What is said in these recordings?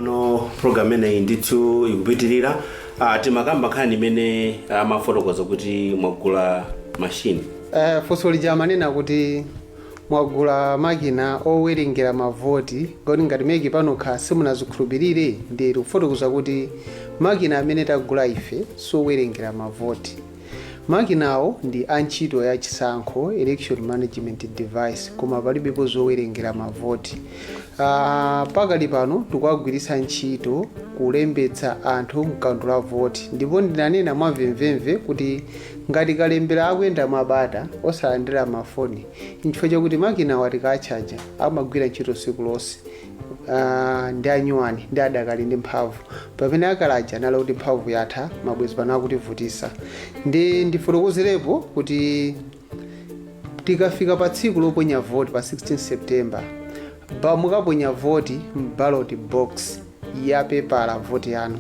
Pano program imeneyi ndithu ikupitirira. Timakamba nkhani imene amafotokoza kuti mwagula mashini. Funso lija amanena kuti mwagula makina owerengera mavoti, ngoti ngati MEC panokha simunazikhulupirire. Ndi kufotokoza kuti makina amene tagula ife sowerengera mavoti. Makinawo ndi antchito ya chisankho, election management device, koma palibepo zowerengera mavoti. Pakali pano tikuwagwiritsa ntchito kulembetsa anthu mkaundula voti, ndipo ndinanena mwamvemvemve kuti ngati kalembera akuyenda mwabata osalandira mafoni, nchifukwa chakuti makinawo tikatchaja amagwira ntchito tsiku lonse. Ndi anyuwani, ndi adakali ndi mphamvu, pamene akalaja anali kuti mphamvu yatha, mabwezi pano akutivutisa. Ndi ndifotokozerepo kuti tikafika pa tsiku loponya voti pa 16 September, ba mukaponya voti m'ballot box ya pepala voti yanu.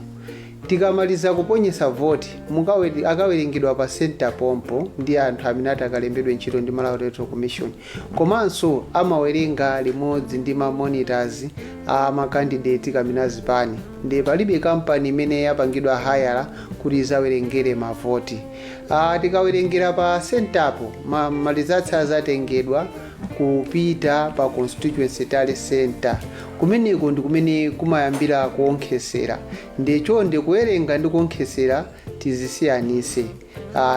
Tikamaliza kuponyesa voti, akawerengedwa pa center pompo ndi anthu amene atakalembedwe ntchito ndi Malawi Electoral Commission, komanso amawerenga limodzi ndi ma monitors a ma candidate kamene azipani. Ndi palibe kampani imene yapangidwa hire kuti izawerengere mavoti. Tikawerengera pa centerpo, ma results azatengedwa kupita pa constituency tally center. Kumeneko ndi kumene kumayambira kuonkhesera. Ndi chonde, kuwerenga ndi kuonkhesera tizisiyanise.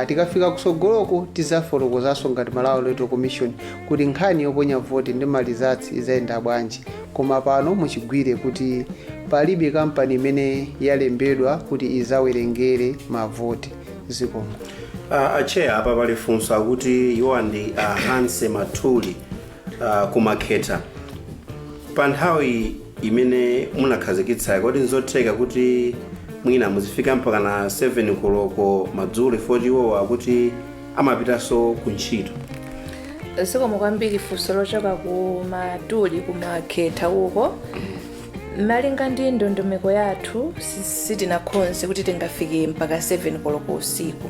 Tikafika kusogoloko tizafotokozanso ngati Malawi Electoral Commission kuti nkhani yoponya voti ndi ma results izayenda bwanji, koma pano muchigwire kuti palibe kampani imene yalembedwa kuti izawerengere mavoti. Zikomo. Acheya, apa pali funso, akuti iwowa ndi Hanse Mathuli kumakheta. Pa nthawi imene munakhazikitsa, kodi nzotheka kuti mwina muzifika mpaka na 7 koloko madzulo, ifoti iwowa akuti amapitanso ku ntchito? Zikomo kwambiri. Funso lochoka ku Matuli kumakhetha uko. Malinga ndi ndondomeko yathu, sitinakhonze kuti tingafike mpaka 7 koloko usiku,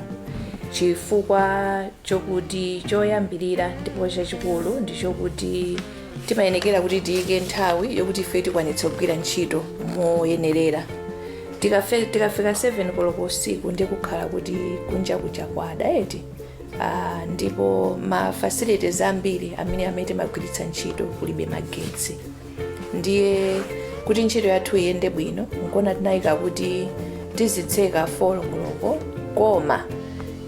chifukwa chokuti choyambirira ndipo chachikulu ndi chokuti timayenekera kuti tiyike nthawi yokuti ife tikwanitse kugwira ntchito moyenerera. Tikafika 7 koloko usiku, ndiye kukhala kuti kunja kucha kwada eti. Ndipo ma facilities ambiri amene timagwiritsa ntchito kulibe magetsi. Ndiye kuti ntchito yathu iyende bwino, nkona tinayika kuti tizitseka 4 koloko, koma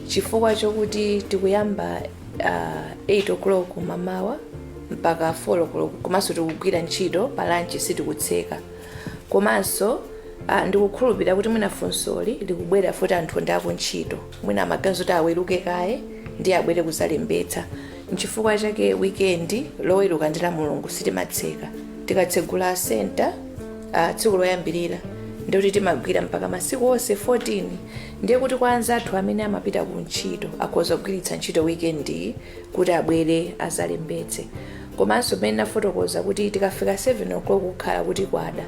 chifukwa chokuti tikuyamba 8 o'clock mamawa mpaka 4 o'clock, komanso tikugwira ntchito pa lunch sitikutseka. Komanso ndikukhulupirira kuti mwina funsoli likubwera futi anthu ndi akuntchito, mwina amaganiza kuti aweruke kaye ndi abwere kuzalembetsa. Nchifukwa chake weekend, Loweruka ndi la Mulungu, sitimatseka. Tikatsegula center tsiku loyambirira, ndikuti timagwira mpaka masiku onse 14. Ndiye kuti kwa anzathu amene amapita ku ntchito, akhoza kugwiritsa ntchito weekend iyi kuti abwere azalembetse. Komanso pamene nafotokoza kuti tikafika 7 o'clock kukhala kuti kwada,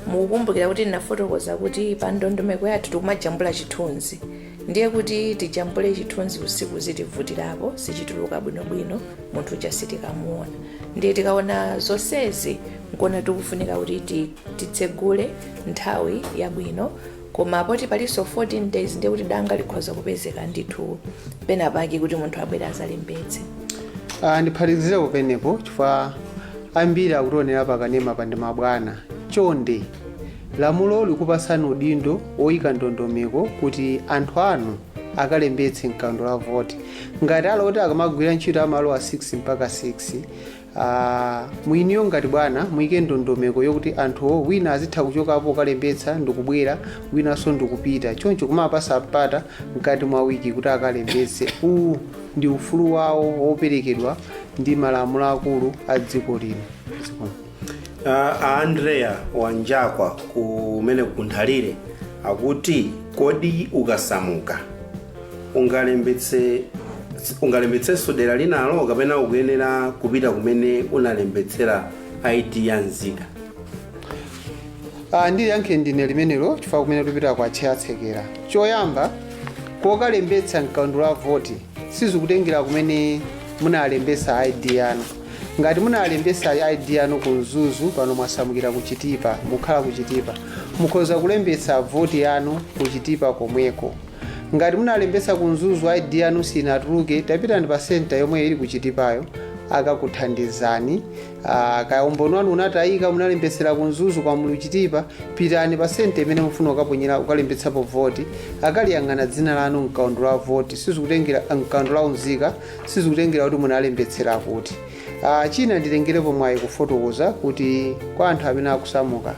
mukukumbukira kuti ndinafotokoza kuti pa ndondomeko yathu tikumajambula chithunzi. Ndiye kuti tijambule chithunzi usiku zitivutirapo, sichituluka bwinobwino, munthu uja sitikamuona. Ndiye tikaona zonsezi, nkona tikufunika kuti titsegule nthawi yabwino. Koma poti palinso 14 days, ndiye kuti danga likhoza kupezeka ndithu penapake kuti munthu abwere azalembetse. Ndiphatikizire kupenepo chifukwa ambiri akutionera pakanema pa ndi mabwana. Chonde, lamulo likupasani udindo woyika ndondomeko kuti anthu anu akalembetse mkaundula la voti. Ngati aloti akamagwira ntchito amalowa 6 mpaka 6, mwiniyo ngati bwana muyike ndondomeko yokuti anthuwo wina azitha kuchokapo kukalembetsa ndikubwera, winanso ndikupita choncho, kumapasa mpata mkati mwa wiki kuti akalembetse. Uwu ndi ufulu wawo woperekedwa ndi malamulo akulu a dziko lino. Zikomo. Andrea Wanjakwa kumene kunthalire akuti, kodi ukasamuka ungalembetsenso dera linalo, kapena ukuyenera kupita kumene unalembetsera ID ya nzika? Ndiliyankhe ndine limenelo chifukwa kumene tupita kwa atsekera. Choyamba, kokalembetsa mkaundula la voti sizikutengera kumene munalembetsa ID yanu. Ngati munalembetsa ID yanu ku Mzuzu, pano mwasamukira ku Chitipa, mukhala ku Chitipa, mukhoza kulembetsa voti yanu ku Chitipa komweko. Ngati munalembetsa ku Mzuzu, ID yanu sinatuluke, tapitani pa center yomwe ili ku Chitipayo, akakuthandizani. Kaya umboni wanu unatayika, munalembetsera ku Mzuzu kwa muli Chitipa, pitani pa center imene mufuna ukaponyera, ukalembetsapo voti, akaliyang'ana dzina lanu mkaundula wa voti. Sizikutengera mkaundula unzika, sizikutengera kuti munalembetsera kuti. China nditengerepo mwayi kufotokoza kuti kwa anthu amene akusamuka,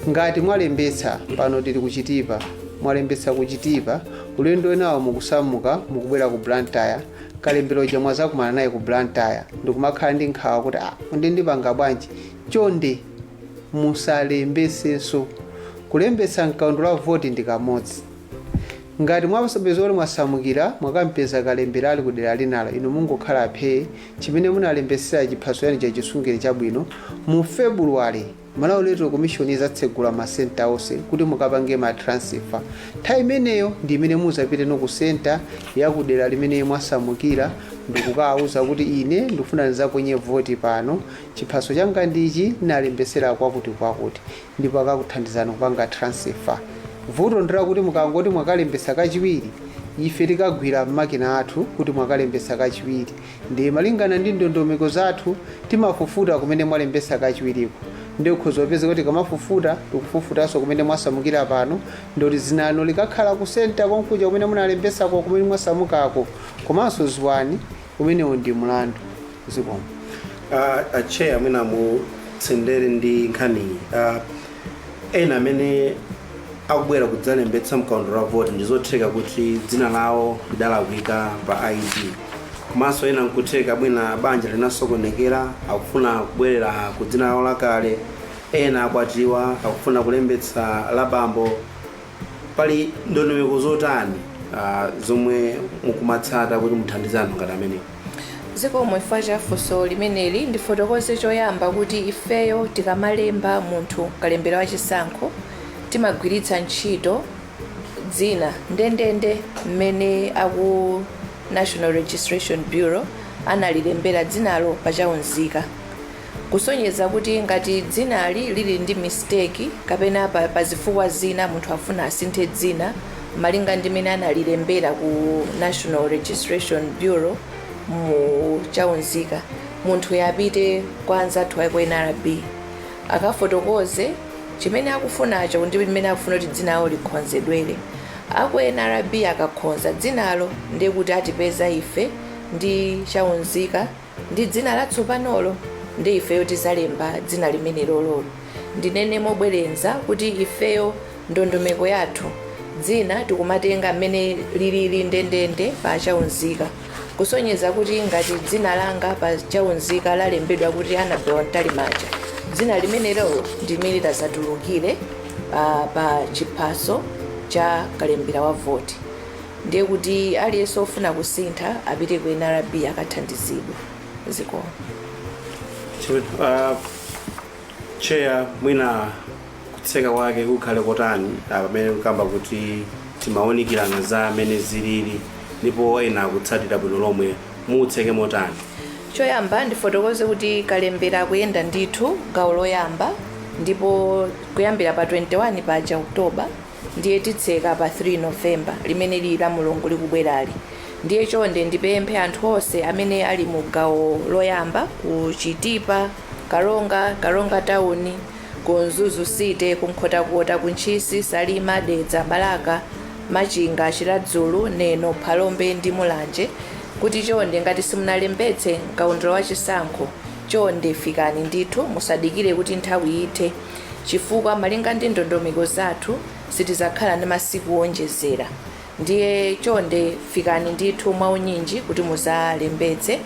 ngati mwalembetsa, pano tili kuchitipa, mwalembetsa kuchitipa, ulendo enawo mukusamuka, mukubwera ku Blantyre, kalembero ja mwazakumana naye ku Blantyre, ndikumakhala ndi nkhawa kuti, ah, ndi ndipanga bwanji? Chonde musalembesenso. Kulembetsa mkaundula wa voti ndi kamodzi. Ngati mwapeza kuti mwasamukira, mwakampeza kalembera ali kudera linalo, inu mungokhala phee. Chimene munalembesera chiphaso yanu chisungire chabwino. Mu February Malawi Electoral Commission izatsegula ma center onse kuti mukapange ma transfer. Nthawi imeneyo ndi imene muzapite no ku center yakudera limene mwasamukira ndikukawuza kuti, "Ine ndikufuna ndizaponye voti pano, chiphaso changa ndichi, nalembesera kwakuti kwakuti," ndipo akakuthandizani kupanga transfer. Vuto ndirakuti mukangoti mwakalembesa kachiwiri, ife tikagwira makina athu kuti mwakalembesa kachiwiri. Ndi malingana ndi ndondomeko zathu, timafufuta kumene mwalembesa kachiwiriko. Ndi ukhoza kupeza kuti kamafufuta, tikufufutanso kumene mwasamukira pano, ndoti zinano likakhala ku center konkuja kumene munalembesako kumene mwasamukako. Komanso ziwani, umenewo ndi mlandu. Zikomo. Acheya, mwina mutsendere ndi nkhaniyi. Ena amene akubwera kudzalembetsa mkaundula wa voti, ndizotheka kuti dzina lawo lidalakwika pa ID, komanso ena nkutheka bwina banja linasokonekera, akufuna kubwerera ku dzina lawo lakale, ena akwatiwa, akufuna kulembetsa la bambo. Pali ndondomeko zotani zomwe mukumatsata kuti muthandize anthu ngati amenewo? Zikomo chifukwa cha funso limeneli. Ndifotokoze choyamba kuti ifeyo tikamalemba munthu kalembera wachisankho, timagwiritsa ntchito dzina ndendende mmene aku National Registration Bureau analilembera dzinalo pachaunzika, kusonyeza kuti ngati dzinali lili ndi mistake kapena pa zifukwa zina munthu afuna asinthe dzina malinga ndi mmene analilembera ku National Registration Bureau mu chaunzika, munthu yapite kwa anzathu aku NRB, akafotokoze chimene akufunacho ndi mmene akufuna kuti dzinalo likhonzedwere. Aku NRB akakhonza dzinalo, ndiye kuti atipeza ife ndi chaunzika ndi dzina latsopanolo, ndi ifeyo tizalemba dzina limene lololo. Ndinene mobwerenza kuti ifeyo ndondomeko yathu, dzina tikumatenga mmene lilili ndendende pa chaunzika, kusonyeza kuti ngati dzina langa pa chaunzika lalembedwa kuti Annabel Mtalimanja, dzina limenelo ndi limene litazatulukire pa chiphaso cha kalembera wa voti. Ndiye kuti aliyense ofuna kusintha apite ku NRB akathandizidwe. Zikomo. Chair, mwina kutseka kwake kukhale kotani pamene kukamba kuti timawunikirana za amene zilili ndipo ena akutsatira bwino lomwe, mutseke motani? Choyamba ndifotokoze kuti kalembera akuyenda ndithu gawo loyamba, ndipo kuyambira pa 21 paja Oktoba, ndiye titseka pa 3 Novemba limene lili la Mulungu likubwerali. Ndiye chonde ndipemphe anthu onse amene ali mu gawo loyamba ku Chitipa, Karonga, Karonga Town, ku Mzuzu City, ku Nkhotakota, ku Ntchisi, Salima, Dedza, Balaka, Machinga, Chiradzulu, Neno, Phalombe ndi Mulanje, kuti chonde ngati simunalembetse mkaundula wa chisankho, chonde fikani ndithu, musadikire kuti nthawi ithe, chifukwa malinga ndi ndondomeko zathu sitizakhala ndi masiku onjezera. Ndiye chonde fikani ndithu mwaunyinji kuti muzalembetse.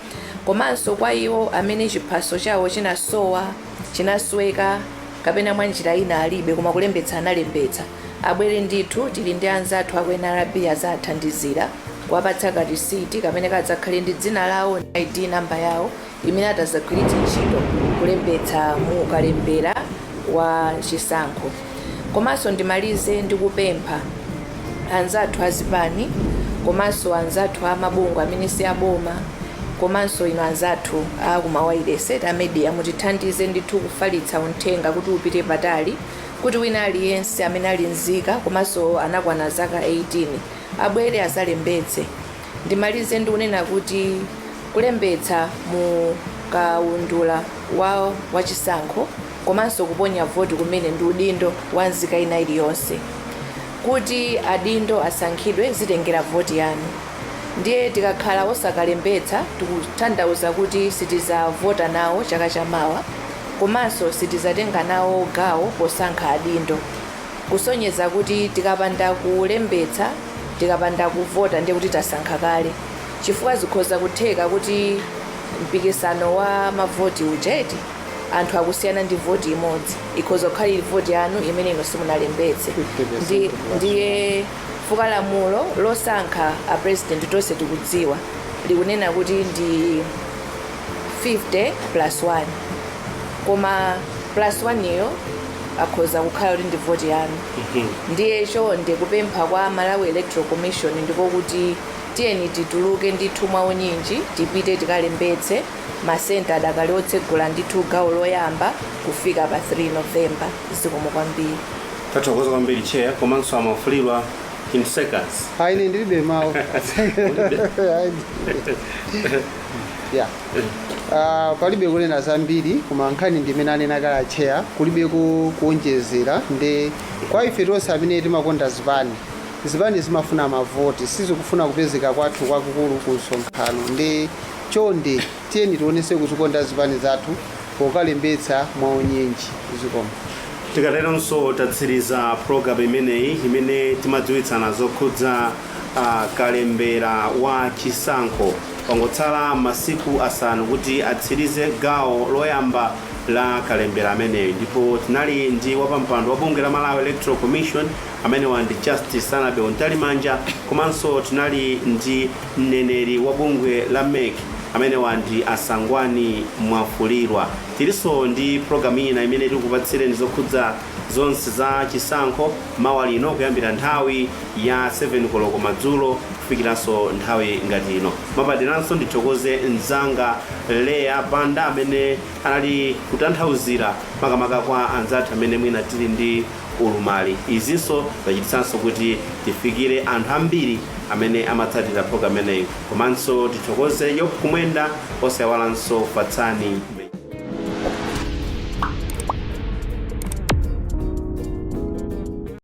Komanso kwa iwo amene chiphaso chawo chinasowa, chinasweka, kapena mwa njira ina alibe, koma kulembetsa analembetsa, abwere ndithu. Tili ndi anzathu aku NRB azathandizira kuwapatsa karisiti kamene kadzakhale ndi dzina lawo, ID namba yawo, imene atazagwiritse ntchito kulembetsa mu kalembera wa chisankho. Komanso ndimalize ndi kupempha anzathu azipani komanso anzathu amabungwe amene si aboma Komanso ino anzathu akumawayilesi a media, mutithandize ndithu kufalitsa uthenga kuti upite patali, kuti wina aliyense amene ali nzika komanso anakwana zaka 18 abwere azalembetse. Ndimalize ndikunena kuti kulembetsa mu kaundula wa wachisankho komanso kuponya voti kumene ndi udindo wa nzika ina iliyonse. Kuti adindo asankhidwe zitengera voti yanu. Ndiye tikakhala osakalembetsa, tikutanthauza kuti sitizavota nawo chaka chamawa, komanso sitizatenga nawo gawo posankha adindo, kusonyeza kuti tikapanda kulembetsa, tikapanda kuvota, ndiye kuti tasankha kale, chifukwa zikhoza kutheka kuti mpikisano wa mavoti ujeti anthu akusiyana ndi voti imodzi, ikhoza kukhala ili voti yanu imene ino simunalembetse. 50% Ndiye fuka lamulo losankha a president, tonse tikudziwa, likunena kuti ndi 50 plus 1, koma plus 1 iyo akhoza kukhala kuti ndi voti yanu. Ndiye chonde, kupempha kwa Malawi Electoral Commission ndiko kuti tiyeni tituluke ndithu mwaunyinji, tipite tikalembetse. Masenta adakali otsegula ndithu gawo loyamba kufika pa 3 Novemba. Zikomo kwambiri. Tathokoza kwambiri, chair, komanso Amafulirwa, in seconds. Ayi, ine ndilibe mawu. Yeah. Palibe kunena zambiri, koma nkhani ndimene anena kale chair, kulibe kuonjezera. Ndi kwa ife tonse amene timakonda zipani, zipani zimafuna mavoti, sizikufuna kupezeka kwathu kwakukulu ku msonkhano. Ndi chonde tiyeni tionese kuzikonda zipani zathu pokalembetsa mwaunyinji. Zikomo. Tikateronso tatsiriza program imeneyi imene timadziwitsana zokhudza kalembera wa chisankho. Pangotsala masiku 5 kuti atsirize gawo loyamba la kalembera ameneyi, ndipo tinali ndi wapampando wa bungwe la Malawi Electoral Commission, amenewa ndi Justice Annabel Mtalimanja, komanso tinali ndi mneneri wa bungwe la MEC, amenewa ndi Asangwani Mwafulirwa. Tilinso ndi programu ina imene tikupatsireni zokhudza zonse za chisankho mawa lino kuyambira nthawi ya 7 koloko madzulo kufikiranso nthawi ngati ino. Mapaderanso ndithokoze mzanga Leya Banda amene anali kutanthauzira makamaka kwa anzathu amene mwina tili ndi ulumali. Izinso zachititsanso kuti tifikire anthu ambiri amene amatsatira program imeneyi. Komanso tithokoze Yob Kumwenda, osayiwalanso Fatsani.